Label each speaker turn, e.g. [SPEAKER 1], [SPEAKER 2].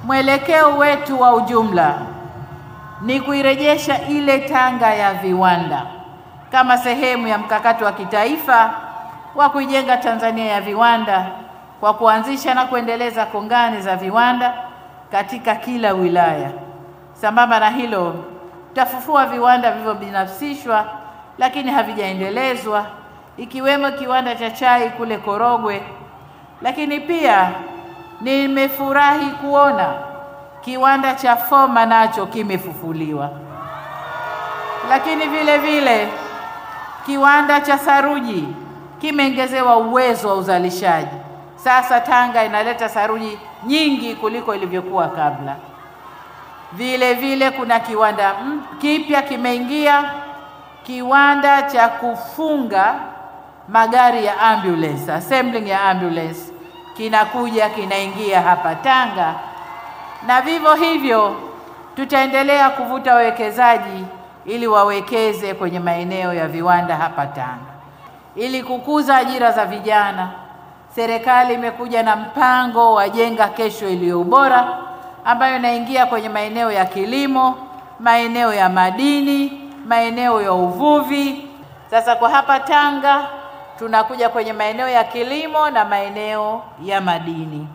[SPEAKER 1] Mwelekeo wetu wa ujumla ni kuirejesha ile Tanga ya viwanda kama sehemu ya mkakati wa kitaifa wa kuijenga Tanzania ya viwanda kwa kuanzisha na kuendeleza kongani za viwanda katika kila wilaya. Sambamba na hilo, tutafufua viwanda vilivyobinafsishwa lakini havijaendelezwa, ikiwemo kiwanda cha chai kule Korogwe. Lakini pia nimefurahi kuona kiwanda cha Foma nacho kimefufuliwa. Lakini vile vile kiwanda cha saruji kimeongezewa uwezo wa uzalishaji. Sasa Tanga inaleta saruji nyingi kuliko ilivyokuwa kabla. Vile vile kuna kiwanda kipya kimeingia, kiwanda cha kufunga magari ya ambulance, assembling ya ambulance, kinakuja kinaingia hapa Tanga. Na vivyo hivyo tutaendelea kuvuta wawekezaji ili wawekeze kwenye maeneo ya viwanda hapa Tanga. Ili kukuza ajira za vijana, serikali imekuja na mpango wa Jenga Kesho Iliyo Bora, ambayo inaingia kwenye maeneo ya kilimo, maeneo ya madini, maeneo ya uvuvi. Sasa kwa hapa Tanga tunakuja kwenye maeneo ya kilimo na maeneo ya madini.